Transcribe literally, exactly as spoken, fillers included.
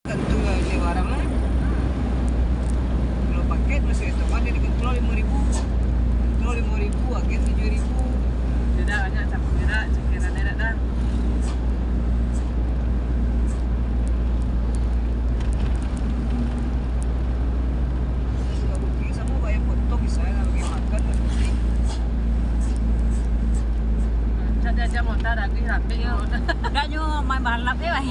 Tentu lah, dia barang lah. Kalau paket masih itu kan dia dikeluar lima ribu. Keluar lima ribu, agen tujuh ribu. Tidak banyak campur berak, cekiran dia dah. Kalau bukit sama bayar potong, misalnya nak pergi makan, tak penting. Cak dia aja motor dah, gue rapik. Yo. Dah nyo main balap je, wah.